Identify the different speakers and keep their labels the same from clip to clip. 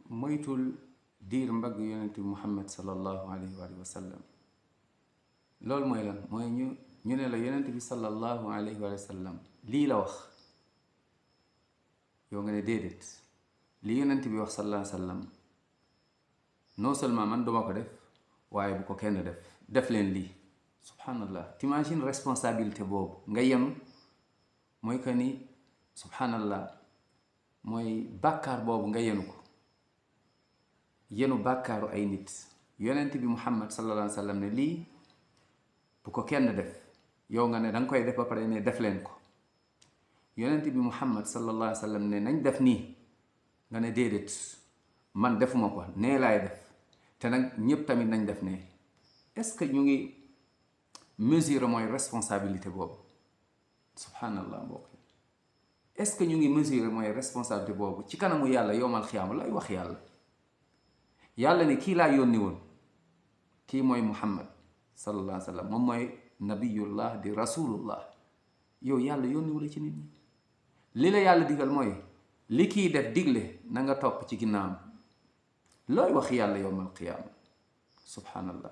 Speaker 1: moytul diir mbagg yonent bi Muhammad sallallahu alayhi wa sallam. loolu mooy lan mooy ñu ne la yonent bi sallallahu alayhi wa sallam lii la wax yow nga ne déedéet li yonent bi wax sallallahu alayhi wa sallam non seulement man duma ko def waaye bu ko kenn def leen lii. subhanallah, t'imagines responsabilité boobu nga yenu mooy que ni subhanallah mooy bàkkaar boobu nga yenu bàkkaaru ay nit. yonent bi Muhammad sallallahu alayhi wa sallam ne lii bu ko kenn def, yow nga ne danga koy def ba pare ne def leen ko. yonent bi Muhammad sallallahu alayhi wa sallam ne nañ def nii, nga ne déedéet man defuma ko, nee laay def, te nag ñépp tamit nañ def nee. est-ce que ñu ngi mesurer mooy responsabilité boobu? subhanallah mbokk yi, est-ce que ñu ngi mesurer mooy responsabilité boobu ci kanamu yàlla yowmal xiyaama? lay wax yàlla ne kii laa yónni woon, kii mooy Muhammad sallallahu alayhi wa sallam, moom mooy nabiyullah di rasulullah. yow yàlla yónniwu la ci nit ñi. li la yàlla digal mooy li kii def digle na nga topp ci ginnaawam. looy wax yàlla yowmal qiyaama? subhanallah.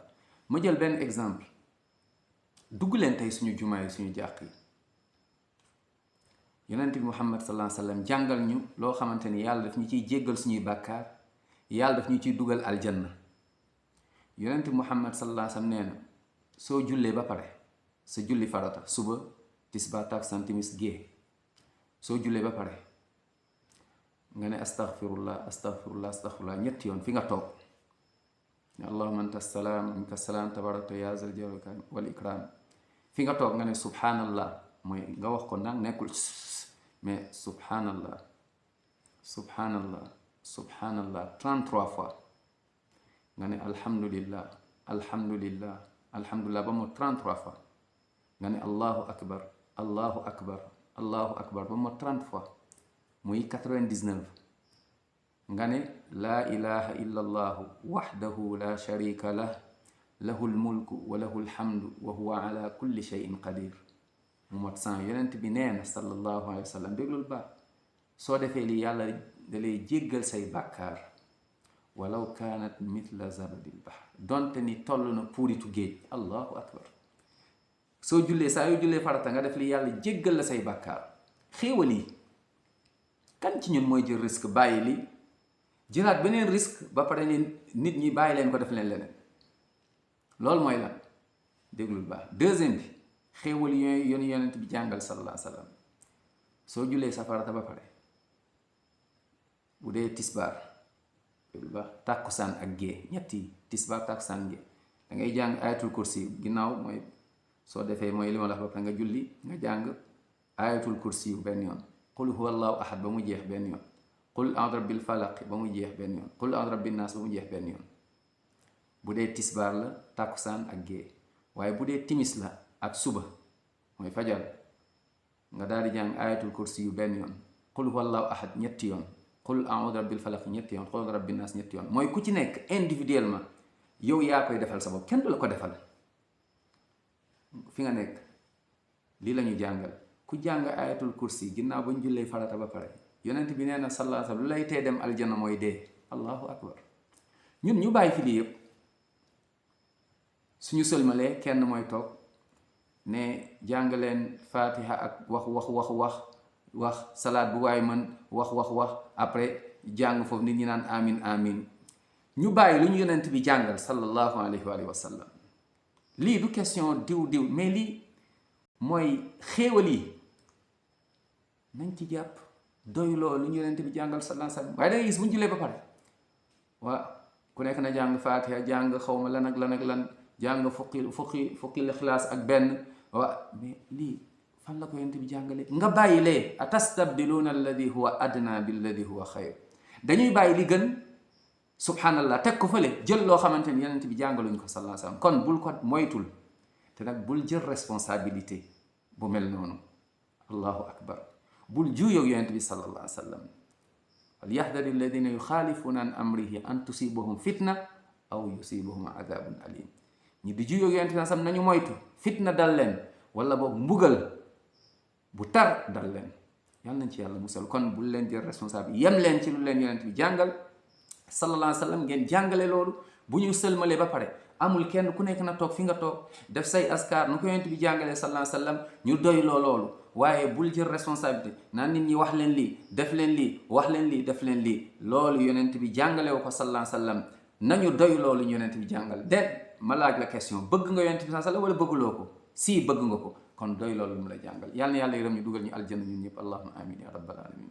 Speaker 1: ma jël benn exemple. dugg leen tey suñu jumaa yi, suñu jàq yi. yonent bi Muhammad sallallahu alayhi wa sallam jàngal ñu loo xamante ni yàlla daf ñu ciy jéggal suñuy bàkkaar, yàlla daf ñu ciy dugal aljanna. yonent bi Muhammad sallallahu alayhi wa sallam nee na soo jullee ba pare sa julli farata, suba, tisbaar, takkusaan, timis, gée, soo jullee ba pare nga ne astaghfirullah astaghfirullah astaghfirullah ñetti yoon fi nga toog ne allahumma anta salaam minka salaam tabarakta ya zal jalali wal ikram. fi nga toog nga ne subhanallah, mooy nga wax ko nag nekkul mais subhanallah subhanallah subhanallah 33 fois. nga ne alhamdulillah alhamdulillah alhamdulillah ba mu 33 fois. nga ne allahu akbar allahu akbar allahu akbar ba mu 30 fois, muy 99. nga ne laa ilaha illa allahu wahdahu la sharika lah lahul mulku wa lahul hamdu wa huwa ala kulli shay'in qadir, mu mot 100. yonent bi nee na sallallahu alayhi wa sallam, déglul baax, soo defee li yàlla da lay jéggal say bàkkaar walaw kaanat mithla zabadil bahr, donte ni toll na puuritu géej. allahu akbar. soo jullee, saa yoo jullee farata nga def li yàlla jéggal la say bàkkaar. xéewal yi kan ci ñun mooy jël risque bàyyi li, jëlaat beneen risque ba pare ni nit ñi bàyyi leen ko def leen leneen? loolu mooy lan? déglul baax. deuxième bi, xéewal yooyu yoonu yonent bi jàngal sallallahu alayhi wa sallam. soo jullee sa farata ba pare, bu dee tisbaar, déglul baax, tàkkusaan ak gée, ñetti tisbaar tàkkusaan gée, da ngay jàng ayatul kursi ginnaaw, mooy soo defee mooy li ma la wax ba pare nga julli, nga jàng ayatul kursi yu benn yoon, qul huwa allahu ahad ba mu jeex benn yoon, qul a'udhu rabbil falaq ba mu jeex benn yoon, qul a'udhu rabbin nas ba mu jeex benn yoon. bu dee tisbaar la, tàkkusaan ak gée. waaye bu dee timis la ak suba, mooy fajar, nga daal di jàng ayatul kursi yu benn yoon, qul huwa allahu ahad ñetti yoon, qul a'udhu rabbil falaq ñetti yoon, qul a'udhu rabbin nas ñetti yoon. mooy ku ci nekk individuellement yow yaa koy defal sa bopp, kenn du la ko defal. fi nga nekk lii la ñu jàngal. ku jàng ayatul kursi ginnaaw ba ñu jullee farata ba pare, yonent bi nee na sallallahu alayhi wa sallam lu lay tee dem aljanna mooy dee. allahu akbar. ñun ñu bàyyi fi lii yëpp, suñu sëlmalee kenn mooy toog ne jàng leen fatiha ak wax salaat bu waay man wax après jàng foofu nit ñi naan amin amin. ñu bàyyi lu ñu yonent bi jàngal sallallahu alayhi wa sallam. lii du question diw mais lii mooy xéewal yi. nañ ci jàpp doyloo lu ñu yonent bi jàngal sallallahu alayhi wa sallam. waaye da ngay gis bu ñu jullee ba pare, waa ku nekk na jàng fatiha, jàng xawma lan ak lan, jàng fukki Ixlaas ak benn. waa mais lii fan la ko yonent bi jàngale? nga bàyyi lee atastabdiluuna alladi huwa adna billadi huwa xayr. dañuy bàyyi li gën subhanallah teg ko fële, jël loo xamante ni yonent bi jàngaluñ ko sallallahu alayhi wa sallam. kon bul ko moytul, te nag bul jël responsabilité bu mel noonu. allahu akbar. bul juuyoo yonent bi sallallahu alayhi wa sallam. falyahdari alladina yuxaalifuuna an amrihi an tusibahum fitna aw yusibahum adabun alim. ñi di juuyoo yonent bi sam nañu moytu fitna dal leen, wala boog mbugal bu tar dal leen. yàlla nañ ci yàlla musal. kon bul leen jël responsable, yem leen ci lu leen yonent bi jàngal, sallallahu alayhi wa sallam ngeen jàngale loolu. bu ñu sëlmalee ba pare amul kenn ku nekk na toog fi nga toog def say askar nu ko yonent bi jàngalee sallallahu alayhi wa sallam ñu doy loolu. waaye bul jël responsabilité naan nit ñi wax leen lii def leen lii wax leen lii def leen lii loolu yonent bi jàngale wu ko sallallahu alayhi wa sallam. nañu doy loolu yonent bi jàngal de ma laaj la question bëgg nga yonent bi sallallahu alayhi wa sallam wala bëgguloo ko si bëgg nga ko kon doy loolu mu la jàngal yal na yàlla yërëm ñu dugal ñu aljanna ñun ñëpp allahumma amin ya rabbal alamin